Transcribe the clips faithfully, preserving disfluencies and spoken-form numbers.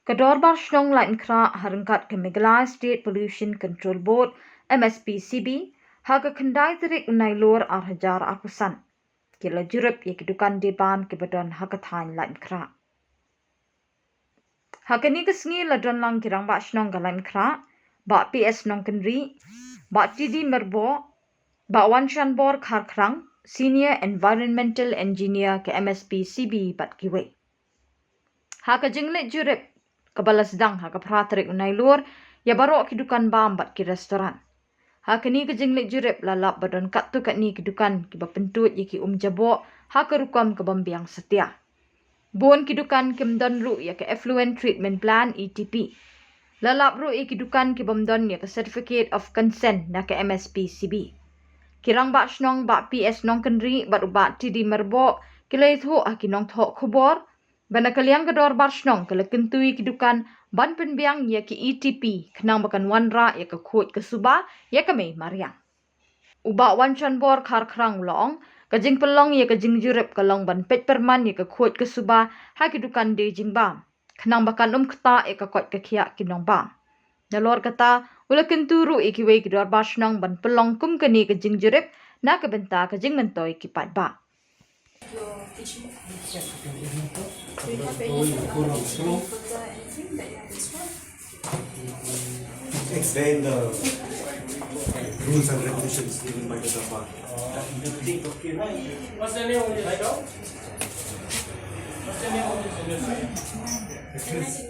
Ka Dorbar Shnong Laitumkhrah ha ryngkat ka Meghalaya State Pollution Control Board, M S P C B, ha ka khyndai tarik u Nailur ar hajar arphew san, ki la jurip ïa ki dukan dei bam kiba don ha ka thaiñ Laitumkhrah. Ha kane ka sngi la don lang ki Rangbah Shnong ka Laitumkhrah, Bah P S Nongkynrih, Bah T D Myrboh, Bah Wanshanbor Kharkhrang, Senior Environmental Engineer ka M S P C B bad kiwei. Ha ka jingleit jurip kaba la sdang ha ka phra tarik u Nailur ïa baroh ki dukan bam bad ki restaurant. Ha kane ka jingleit jurip la lap ba don katto katne ki dukan kiba pyntuid ïa ki um jaboh ha ka rukom ka bym biang satia. Bun ki dukan kim don ruh ïa ka Effluent Treatment Plant, E T P. La lap ruh ïa ki dukan ki bym don ïa ka Certificate of Consent na ka M S P C B. Ki Rangbah Shnong Bah P S Nongkynrih bad u Bah T D Myrboh ki la ïathuh ha ki nongthoh khubor ba na ka liang ka Dorbar Shnong ka la kyntu ïa ki dukan ban pynbiang ïa ki E T P khnang ba kan wanrah ïa ka khuid ka suba ïa ka mei mariang. U Bah Wanshanbor Kharkhrang u la ong, ka jingpynlong ïa ka jingjurip ka long ban peit pyrman ïa ka khuid ka suba ha ki dukan dei jingbam, khnang ba kan ym ktah ïa ka koit ka khiah ki nongbam. Nalor kata, u la kyntu ruh ïa kiwei ki Dorbar Shnong ban pynlong kum kane ka jingjurip na ka bynta ka jingmyntoi ki paidbah. Explain the rules and regulations given by the Dorbar. What's the name of this shop? What's the name of this industry?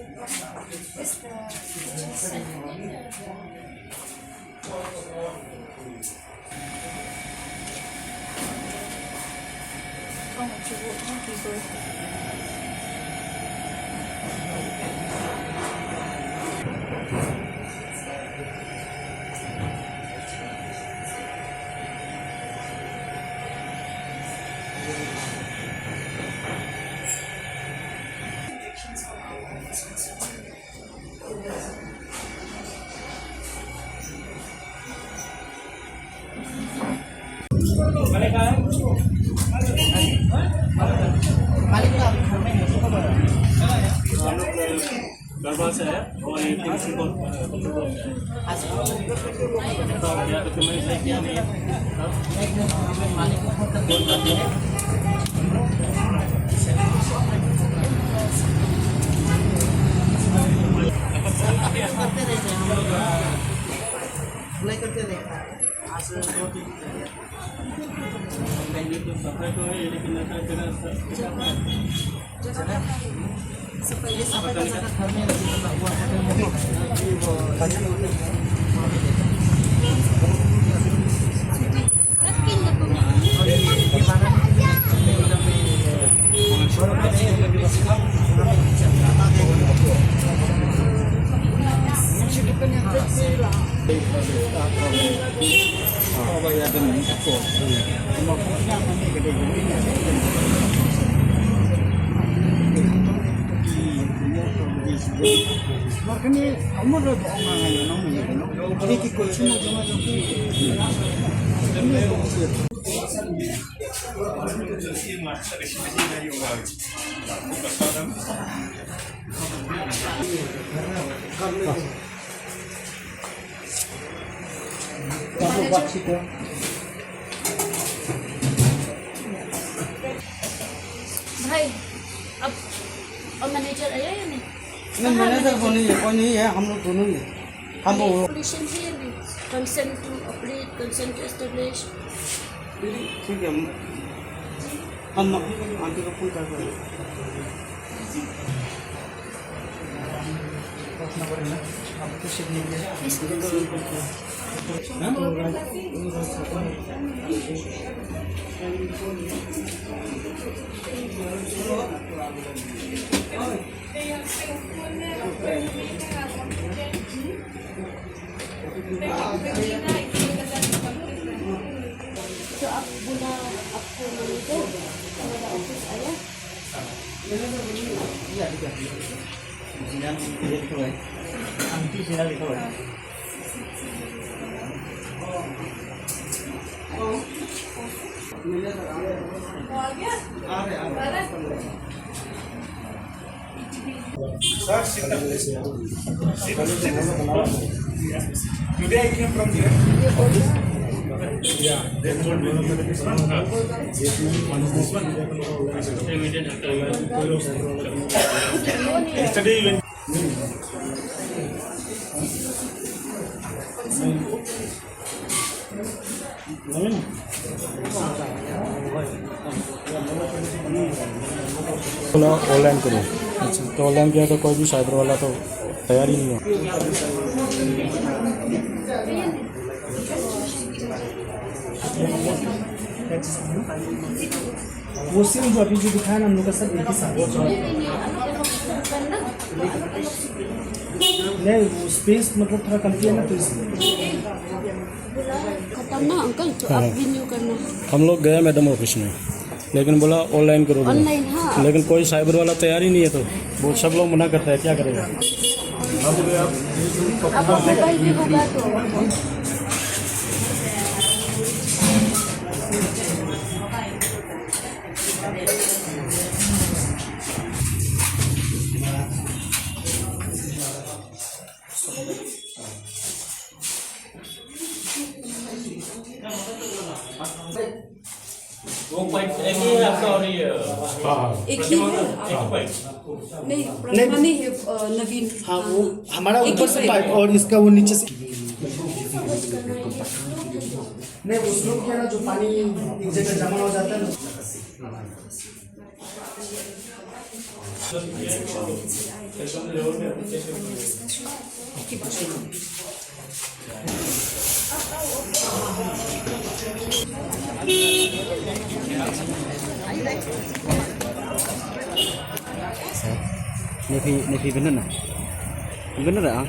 दरबार से है और ये पुलिस को भाई, अब, अब मैनेजर आया या नहीं? नहीं, मैनेजर को नहीं है, कोई नहीं है, हम लोग दोनों ही है। हम वो पोल्यूशन है या नहीं? Consent to operate, consent to establish। ठीक है, हम, हम आंटी को फोन करते हैं। तो आप बोला आपको मैनेजर, हमारा ऑफिस आया। वो आ गया? Sir, sit up, please. Sit, sit. Today I came from there. Yeah, they told me. Yesterday even बोला ऑनलाइन करो। अच्छा, तो ऑनलाइन किया तो कोई भी साइबर वाला तो तैयार ही नहीं है। वो सिम जो अभी जो दिखाया ना, हम लोग का सब एक ही साथ। नहीं, वो स्पेस मतलब थोड़ा कम किया ना, तो इसलिए। खत्म ना अंकल, तो हाँ। आप रिन्यू करना। हम लोग गए मैडम ऑफिस में, लेकिन बोला ऑनलाइन करो बोला। ऑनलाइन, हाँ। लेकिन कोई साइबर वाला तैयार ही नहीं है, तो वो सब लोग मना करता है, क्या करेगा? आपको मोबाइल भी होगा तो। वो पाइप एक ही है आपका और ये? हाँ, हाँ। एक ही है। एक पाइप। नहीं, नहीं। पुराना नहीं है, अ, नवीन। हाँ, वो हमारा एक ही ऊपर से पाइप। पाइप और इसका वो नीचे से। नहीं, वो स्लोप किया ना, जो पानी एक जगह जमा हो जाता है ना। Nefi, Nefi bener na? Bener ah?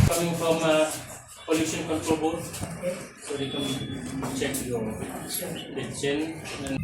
Coming from, uh, Pollution Control Board. So they come check your, the chain and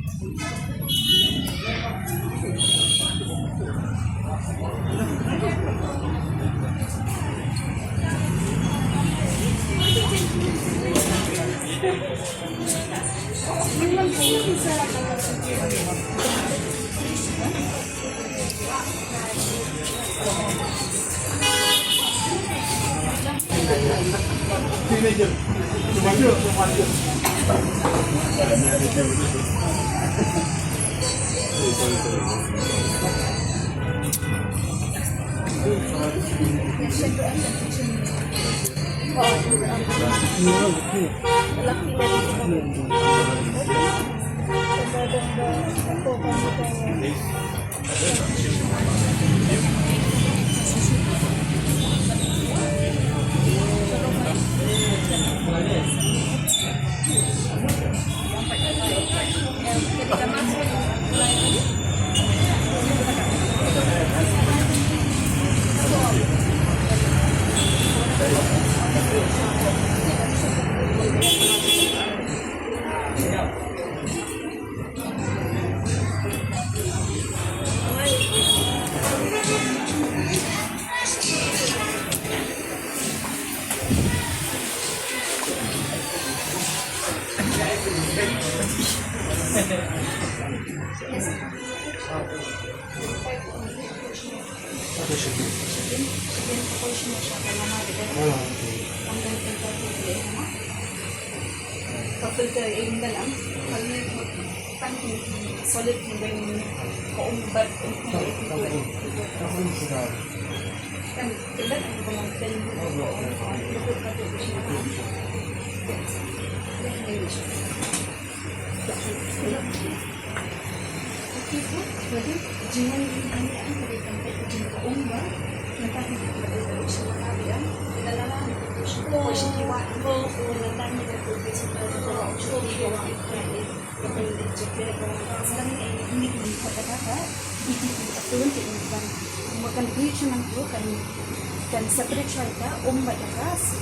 Kan separate shuwa ïa ka, um, bad ïa ka, eh,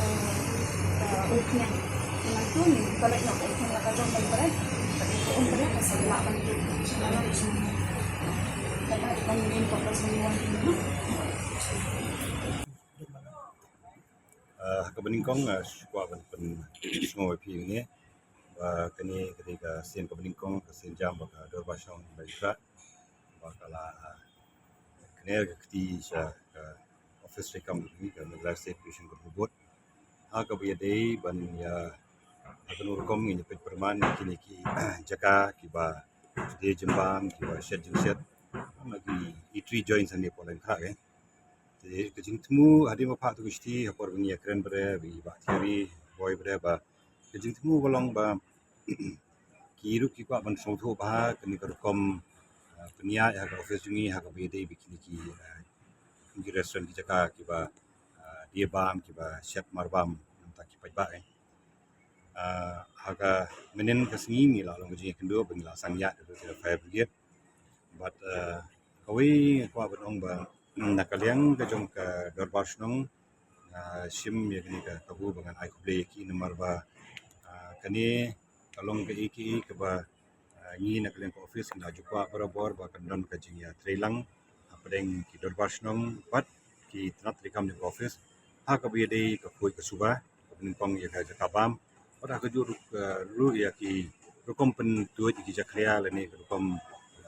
eh, u khñiang. Nangtu ngin kylli noh ka u khñiang la ka jong ban bret, bad ïa ka um bret ka sa lah ban tu. Shuwa la shuwa. Kata ka main purpose ban wan tu. Ah, ha kaba nyngkong, ah, shu kwah ban pynsngew ïa phi hangne ba kane ka dei ka sien kaba nyngkong, ka sien jam ba ka Dorbar Shnong Mawlai Khrah ba ka la, ah, kane ka kti sha ka office treikam ka Meghalaya State Pollution Control Board. Ha kaba ïadei ban ïa, ha kano rukom ngin ïa peit pyrman ïa kine ki jaka kiba dei jingbam, kiba shet jingshet, na ki eatery joints hangne hapoh Laitumkhrah, eh. Te ka jingthmu hadien ba phah tu ka shithi, ha por ba ngi ïakren bad i Bah Thierry Boi bad ba, ka jingthmu ka long ba ki ruh ki kwah ban sngewthuh bha kane ka rukom, ah, pynïaid ha ka office jong ngi ha kaba ïadei bad kine ki, ah, ki restaurant, ki jaka kiba, ah, die bam, kiba shet marbam na ka bynta ki paidbah, eh. Ah, ha ka mynnin ka sngi ngi la long ka jingïakynduh ba ngi la san ïaid da ka fire brigade. Bad, ah, kawei nga kwah ban ong ba, mm, na ka liang ka jong ka Dorbar Shnong, ah, shim ïa kane ka kabu ba ngan ai khublei ïa ki namar ba, ah, kane ka long kaei kaei kaba, ah, ngi na ka liang ka office ngi la ju kwah barabor ba kan don ka jingïatreilang hapdeng ki Dorbar Shnong bad ki tnat treikam jong ka office ha kaba ïadei ka khuid ka suba, kaba nyngkong ïa ka jaka bam, bad ha kajuh ruh, eh, ruh ïa ki rukom pynduid ïa ki jakhlia lane ka rukom,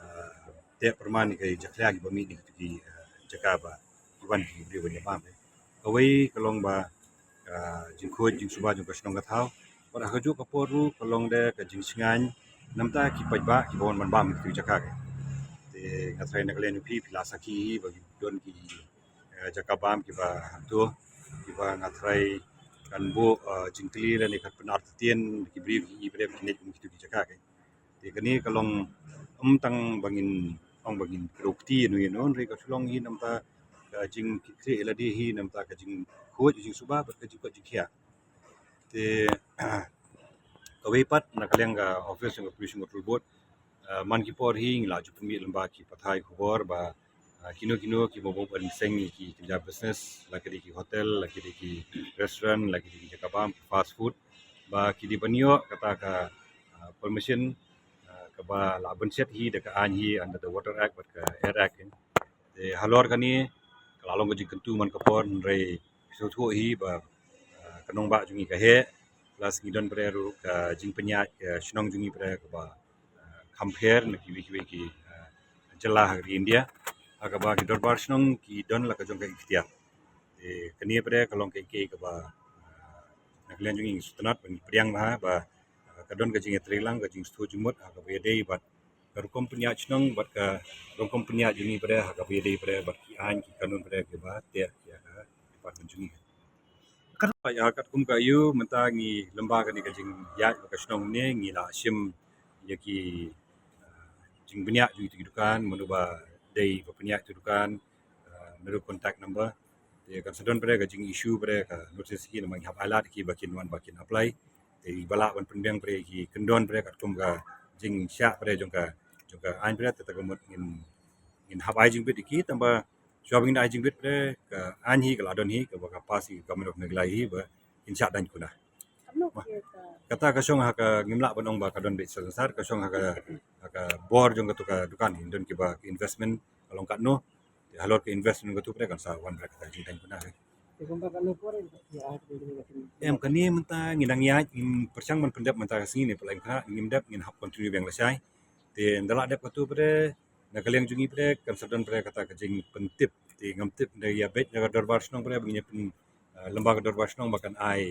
eh, teh pyrman ïa ki jakhlia kiba mih na kitu ki, eh, jaka ba ki wan ki briew ban ïa bam, eh. Kawei ka long ba, eh, jingkhuid jingsuba jong ka shnong ka thaw, bad ha kajuh ka por ruh ka long de ka jingshngaiñ na ka bynta ki paidbah kiba wan ban bam ha kitu ki jaka. Te nga tharai na ka liang jong phi phi la sakhi hi ba ki don ki, eh, jaka bam kiba hangto, kiba nga tharai kan buh, eh, jingkylli lane kan pynartatien ki briew ki, ki briew ki neh kum kitu ki jaka, eh. Te kane ka long, ym tang ba ngin ong ba ngin kdew kti ïano ïano, hynrei ka shu long hi na ka bynta ka jingkitkhlieh ïalade hi, na ka bynta ka jingkhuid jingsuba bad ka jingkoit jingkhiah. Te kawei pat na ka liang ka office jong ka Pollution Control Board, eh, man ki por hi ngi la ju pynmih lyngba ki pathai khubor ba, eh, kino kino kiba bym pat seng ïa ki kynja business, la ki dei ki hotel, la ki dei ki restaurant, la ki dei ki jaka bam, ki fast food, ba ki dei ban ïoh kata ka, eh, permission, eh, kaba la bynshet hi da ka aiñ hi under the Water Act bad ka Air Act, eh. Te halor kane ka la long ka jingkyntu man ka por, hynrei sngewthuh hi ba, ah, ka nongbah jong ngi ka heh, Plus ngi don bre ruh ka jingpynïaid ka shnong jong ngi bre kaba, ah, kham pher na kiwei kiwei ki, ah, jylla ha ka ri India. Ha kaba ki dorbar shnong ki don la ka jong ka iktiar. Te kane bre ka long ka ikei kaba, ah, na ka liang jong ngi ngi sngewtynnat ba ngi pdiang bha ba, ah, ka don ka jingïatreilang, ka jingsngewthuh jingmut ha kaba ïadei bad ka rukom pynïaid shnong bad ka rukom pynïaid jong ngi bre ha kaba ïadei bre bad ki aiñ ki kanun bre kiba teh ïa ka department jong ngi. Ka ruh ïa katkum ka aïu mynta ngi lyngba kane ka jingïaid ka shnong ne ngi la shim ïa ki, ah, jingbniah jong ki dukan, mano ba dei ba pynïaid tu dukan, ah, naduh contact number. Te kan sa don bre ka jing issue bre ka notice ki namar ngi hap ailad ki ba kin wan ba kin apply. Te ba lah ban pynbiang bre ki kyndon bre katkum ka jingshah bre jong ka jong ka aiñ bre te ta ka mut ngin ngin hap ai jingbit ki tang ba shuwa ba ngin ai jingbit bre ka aiñ hi ka la don hi kaba ka pass hi ka Government of Meghalaya hi ba kin shah daiñ kuna. Kata ka shong ha ka ngim lah ban ong ba ka don beit sensar ka shong ha ka ha ka bor jong katu ka dukan hi don kiba investment ka long katno. Te halor ka investment katu bre kan sa wan bre kata jingdaiñ kuna. Em kane mynta ngi dang ïaid ngim pyrshang ban pyndep mynta ka sngi ne pynlait ka ngim dep ngin hap continue biang lashai. Te nda la dep katu bre na ka liang jong ngi bre kan sa don bre kata ka jingpyntip te ngam tip da ïa beit da ka dorbar shnong bre ba ngin ïa pyn, ah, lyngba ka dorbar shnong ba kan ai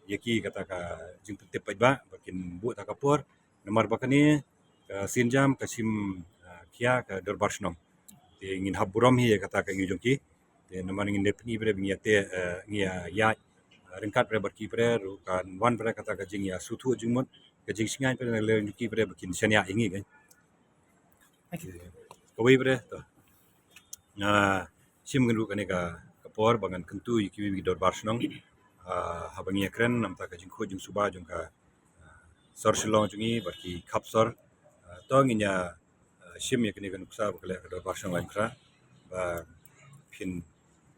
ïa ki kata ka jingpyntip paidbah ba kin buh ta ka por namar ba kane ka sienjam ka shim, ah, khia ka dorbar shnong. Te ngin hap burom hi ïa kata ka ïu jong ki. Te namar ngin dei pyni bre ba ngi ïa te, eh, ngi ïa ïaid, eh, ryngkat bre bad ki bre ruh kan wan bre kata ka jingïasngewthuh jingmut ka jingsngewsih bre na ka liang jong ki bre ba kin shaniah ïa ngi kan. Kawei bre to. Nga shim kan ruh kane ka ka por ba ngan kyntu ïa kiwei ki dorbar shnong. Ah, haba ngi ïakren namar ka jingkhuid jingsuba jong ka, ah, sor Shillong jong ngi bad ki khap sor. Ah, to ngin ïa ah, shim ïa kane ka nuksa ba ka leh ka dorbar shnong Laitumkhrah ba phin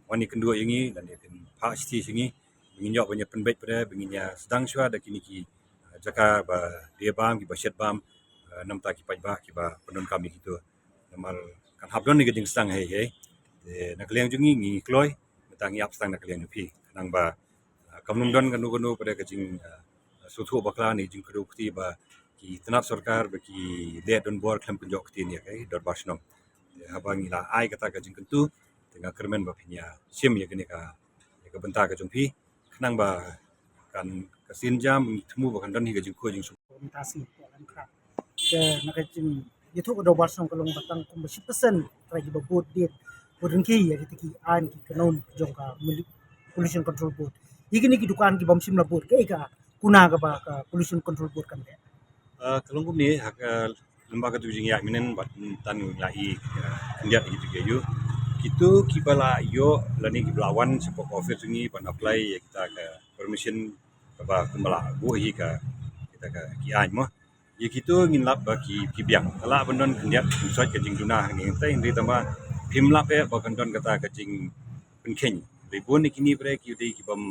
wan ïakynduh ïa ngi lane phin phah shithi sha ngi ba ngin ïoh ban ïa pynbeit bre ba ngin ïa sdang shuwa da kine ki, ah, jaka ba die bam kiba shet bam, ah, namar ki paidbah kiba pyndonkam ïa kito. Namar kan hap don ïa ka jingsdang hei hei. Te na ka liang jong ngi ngi kloi mynta ngi ap sdang na ka liang jong phi khnang ba Ah, kam nym don kano kano pada ka jing, ah, sngewthuh bakla ne jingkdew kti ba ki tnat sorkar ba ki leh don bor khlem pynjot kti ne ka dorbar shnong. Te haba ngi la ai kata ka jingkyntu te nga kyrmen ba phin ïa shim ïa kane ka, ïa ka bynta ka jong phi khnang ba kan ka sienjam ngi thmu ba kan don hi ka jingkhuid jingsuk. Mynta sngi ko kan kra. Te na ka jingïathuh ka dorbar shnong ka long ba tang kumba shi percent trai kiba bud dien bud ryngki ïa kita ki aiñ ki kanun jong ka mul-, Pollution Control Board. Ïa kine ki dukan ki bym shym la bud kaei ka kuna kaba ka Pollution Control Board kan leh. Ah, ka long kumne ha ka lem bad katu ka jingïaid mynnin bad tan la i, ah, khyndiat ïa kitu ki aïu. Kitu kiba la ïoh lane kiba la wan shapoh ka office jong ngi ban apply ïa kita ka permission kaba kumba la buh hi ka kita ka ki aiñ mo. Ïa kitu ngin lap ba ki, ki biang. Ka lah ban don khyndiat, khynsoit ka jingduna hangne hangtai, hynrei tangba phim lap eh ba kan don kata ka jingpynkheiñ. Hynrei bun ïa kine bre ki dei ki bym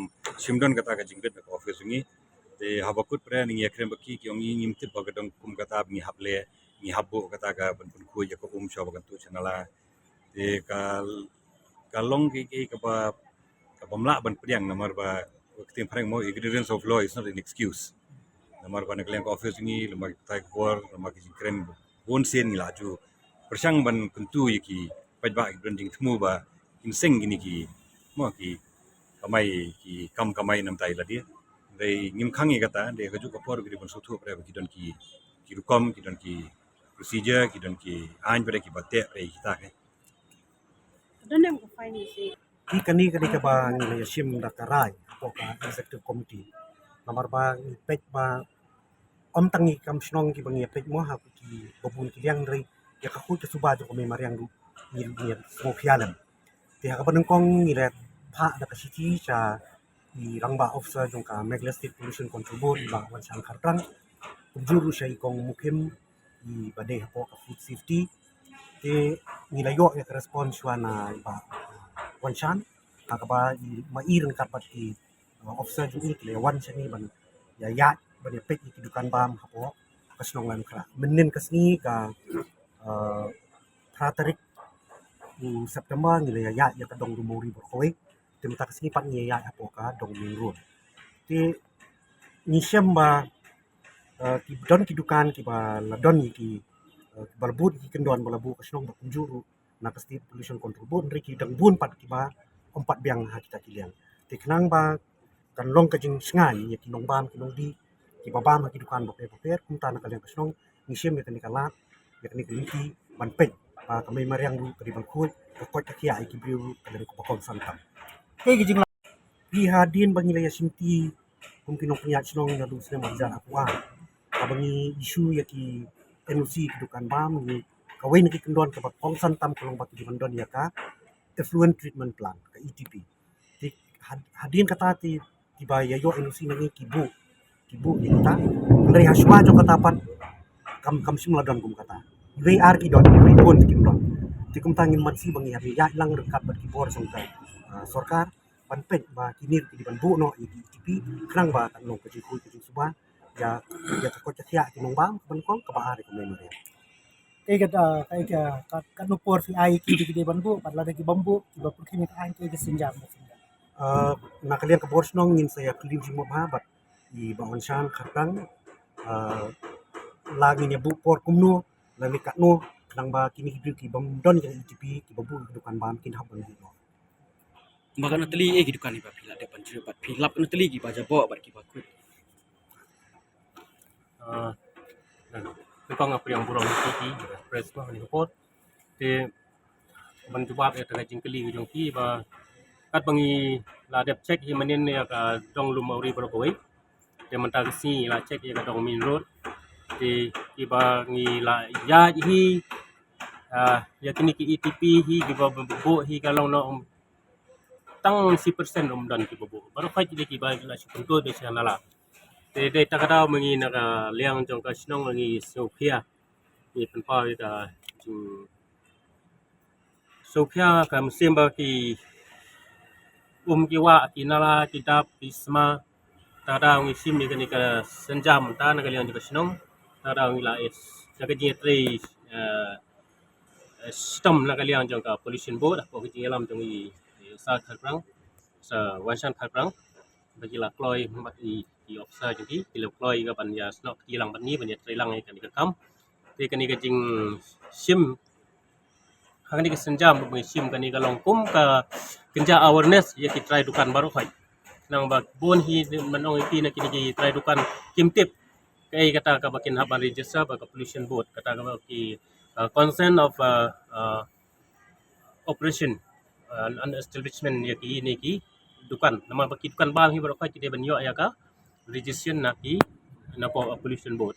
shym don kata ka jingbit na ka office jong ngi. Te haba kut bre ngi ïakren bad ki, ki ong ngi ngim tip ba ka don kum kata ba ngi hap leh, ngi hap buh kata ka ban pynkhuid ïa ka um shuwa ba kan tuh sha nala. Te ka, ka long kaei kaei kaba, ka bym lah ban pdiang namar ba ka ktien phareng mo, ignorance of law is not an excuse. Namar ba na ka liang ka office ngi, lem bad ki batai khubor, lem bad ki jingkren bun sien ngi la ju pyrshang ban kyntu ïa ki paidbah ki don jingthmu ba kin seng kine ki, mo, ki kamai, ki kam kamai namar ïa lade. Hynrei ngim khang ïa kata, hynrei kajuh ka por ki dei ban sngewthuh bre ba ki don ki, ki rukom, ki don ki procedure, ki don ki aiñ bre kiba teh bre ïa kita ke. Don em ka fine si. Ki kane ka dei kaba ngi la ïashim da ka rai hapoh ka executive committee. Namar ba ngi peit ba ym tang ngi kam shnong kiba ngi ïapeit mo ha ki ba bun ki liang, hynrei ïa ka khuid ka suba jong ka mei mariang ruh ngi ruh ngi sngew khia lem. Te ha kaba nyngkong ngi la phah da ka shithi sha i rangbah officer jong ka Meghalaya State Pollution Control Board, i Bah Wanshan Khartrang, kumjuh ruh sha i Kong Mukhim, i ba dei hapoh ka food safety. Te ngi la ïoh ïa ka response shuwa na i Bah Wanshan, ha kaba i ma i ryngkat bad ki, uh, officer jong i ki la wan shane ban ïa ïaid ban ïapeit ïa ki dukan bam hapoh ka shnong Laitumkhrah. Mynnin ka sngi ka, uh, phra tarik u September ngi la ïa ïaid ïa ka dong Rumawri bad kawei. Te mynta ka sngi pat ngi ïa ïaid hapoh ka dong Main Road. Te Ngi shem ba, eh, ki don ki dukan kiba la don ïa ki, eh, kiba la bud ïa ki kyndon ba la buh ka shnong bad kumjuh ruh na ka State Pollution Control Board, hynrei ki dang bun pat kiba ym pat biang ha kita ki liang. Te khnang ba kan long ka jingshngaiñ ïa ki nongbam ki nongdih kiba bam ha ki dukan bapher bapher, kumta na ka liang ka shnong ngi shem ïa kane ka lad, ïa kane ka lynti ban peit ba ka mei mariang ruh ka dei ban khuid, ka koit ka khiah ïa ki briew ruh ka dei kaba kongsan tam. Te ki jingla- Phi, hadien ba ngi la ïa shimti kum ki nongpynïaid shnong naduh u snem ar hajar arphew ar, haba ngi issue ïa ki N O C ki dukan bam, ngi, kawei na ki kyndon kaba kongsan tam ka long ba ki dei ban don ïa ka effluent treatment plant, ka E T P. Te had-, hadien kata te kiba ïa ïoh N O C na ngi ki buh, ki buh ïa kata. Hynrei hashwa jong kata pat kam, kam shym la don kum kata. Iwei ar ki don, iwei bun kim don. Te kumta ngin mat shi ba ngi hap ïaid lang ryngkat bad ki bor jong ka, ah, sorkar ban peit ba kine ki dei ban buh noh ïa ki E T P, khnang ba kan long ka jingkhuid ka jingsuba ïa, ïa ka koit ka khiah ki nongbam, kaba nyngkong, kaba ar ïa ka mei mariang. Te ka, ah, ka, ka, ka, katno por phi ai ki, ki dei ban buh, bad lada ki bym buh, kiba pyrkhat ïa ka, ai ki, ki sienjam, ki sienjam. Ah, na ka liang ka bor shnong ngin sa ïa kylli jingmut bha bad i Bah Wanshan Kharplang, ah, la ngin ïa buh por kumno, lane katno, khnang ba kine ki briew ki bym don ïa ka E T P, kiba buh ïa ka dukan bam kin hap ban buh noh. Ba katno tylli eh ki dukan kiba phi la dep ban jurip bad phi lap katno tylli kiba jaboh bad kiba kut? Ah, na, nyngkong nga pdiang burom ïa phi ki press ba ha kane ka por. Te ban jubab ïa ka jingkylli ka jong phi ba katba ngi la dep check hi mynnin ïa ka dong Lum Mawri baroh kawei. Te mynta ka sngi la check ïa ka dong main road. Te kiba ngi la ïaid hi, ah, ïa kine ki E T P hi kiba buh hi ka long noh, um, tang shi percent um don kiba buh. Baroh khoit de kiba la shu kyntu de sha nala. Te dei ta ka daw ma ngi na ka liang jong ka shnong ngi sngewkhia, ngi pynpaw ïa ka jing sngewkhia ka mynsiem ba ki um ki wah, ki nala, ki dap, ki sma. Ta ka daw ngi shim ïa kane ka sienjam mynta na ka liang jong ka shnong. Ta ka daw ngi la ïa, ïa ka jingtrei, eh, eh, shitom na ka liang jong ka Pollution Board, hapoh ka jingïalam jong i, i Sir Kharplang, Sir Wanshan Kharplang. Ba ki la kloi bad i, i officer jong ki, ki la kloi ka ban ïa snoh kti lang bad ngi ban ïa trei lang ïa kane ka kam. Te kane ka jingshim, ha kane ka sienjam ba ngi shim kane ka long kum ka kynja awareness ïa ki trai dukan baroh khoit. Nang ba bun hi man ong ïa ki na kine ki trai dukan kim tip kaei kata kaba kin hap ban register bad ka Pollution Board, kata kaba ki, uh, consent of, uh, uh, operation, uh, and establishment ïa kine ki dukan. Namar ba ki dukan bam hi baroh khoit ki dei ban ïoh ïa ka registration na ki, na ka Pollution Board.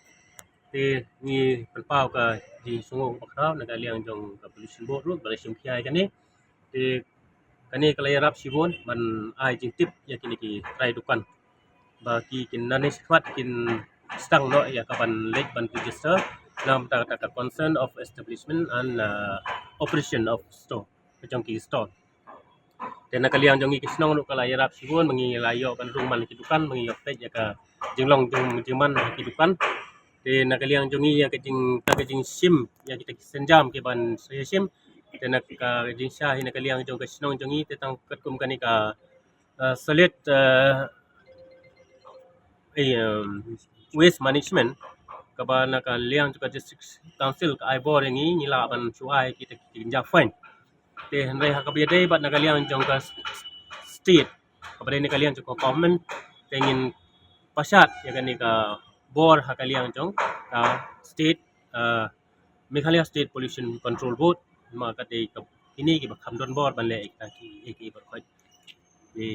Te ngi pynpaw ka jingsngewnguh bakhraw na ka liang jong ka Pollution Board ruh ba la shim khia ïa kane. Te kane ka la ïarap shibun ban ai jingtip ïa kine ki trai dukan ba ki kin nangne shakhmat kin sdang noh ïa ka ban leit ban register na bynta kata ka consent of establishment and, uh, operation of store, ka jong ki store. Te na ka liang jong ngi ki shnong ruh ka la ïarap shibun ba ngi la ïoh ban rung man ki dukan, ba ngi ïoh peit ïa ka jinglong jong jingman ki dukan. Te na ka liang jong ngi ïa ka jing, ta ka jingshim ïa kita ki sienjam ki ban sa ïa shim. Te na ka jingshisha hi na ka liang jong ka shnong jong ngi te tang katkum kane ka, uh, solid, uh, eh, um, waste management, kaba na ka liang jong ka District Council ka ai bor ïa ngi, ngi lah ban shu ai kita ki kynja fine. Te hynrei ha kaba ïadei bad na ka liang jong ka s-, s-, state, kaba dei na ka liang jong ka government, te ngin pashat ïa kane ka bor ha ka liang jong ka state, uh, Meghalaya State Pollution Control Board, ma ka dei ka, kine kiba kham don bor ban leh ïa kita ki, ïa ki baroh khoit. Te